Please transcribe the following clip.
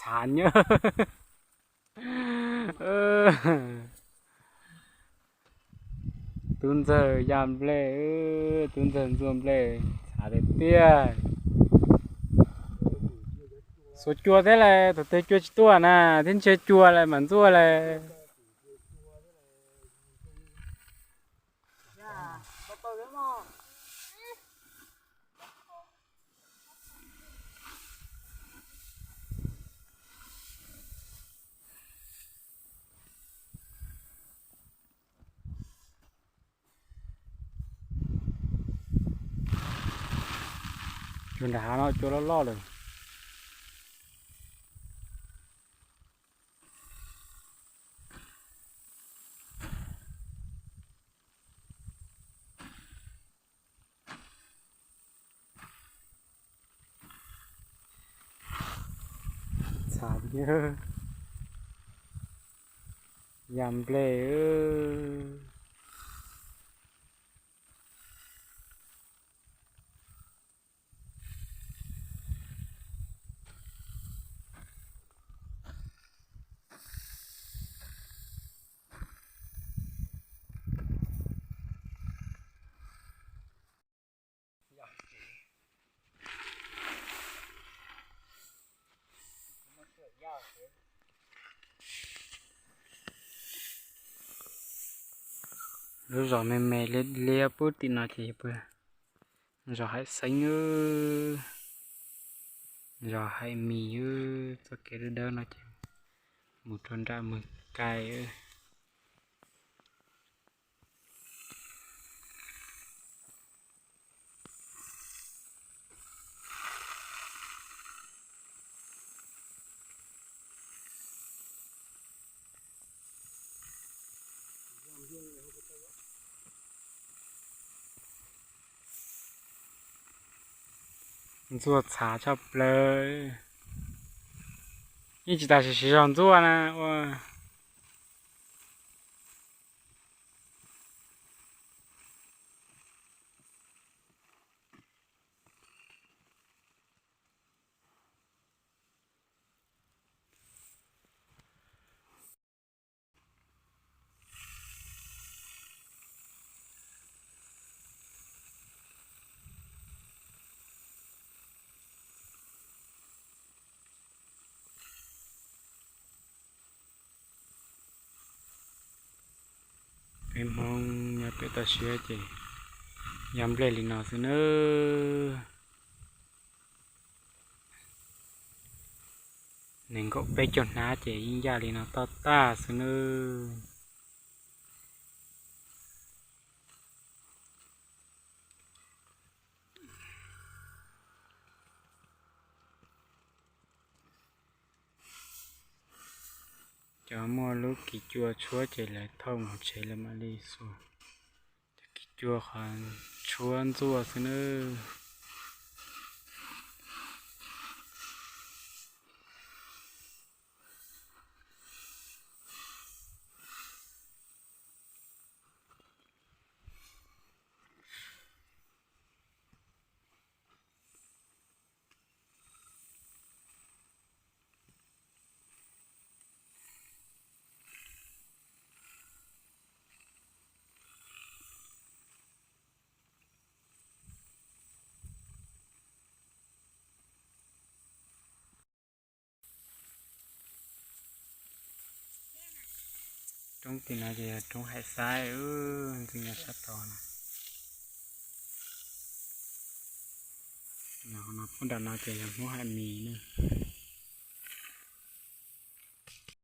Av nyob. Tub ntxawg ya nplej, tub ntxawg ntxuaj nplej, txhav tiag tiag. Xuas cua thiab las, thaum twg cua tsis tuaj na, thiab ntshe cua las mam ntxuaj las. Cua nram hav no cua loj loj lawm. Txhav nyob, ya nplej. Lub zos me me liab liab pub tim no ces yog zos Haim Xeeb, zos Haim Mis, txoj kev dawb dawb no ces mus rau nram Mws Kai. Ntxuaj txhav tshaj plaws, yeej tsis tas siv zog ntxuaj na ua. Peb Hmoob nyob pem toj siab ces ya nplej li no xwb nawb. Nees nkaum peb caug hnab ces yeej yaj li no toj tag xwb nawb. Cov muaj lub kis cua tshuab ces lawv thauj mus tsev lawv mam li xuas. Cov kis cua qhov tshuab ntxuaj xwb nawb. Roob tim no ces yog roob Hais Xaib, ntxwg nyob sab tod no. Qhov no puag nram no ces yog Hmoob Hais Mis nawb.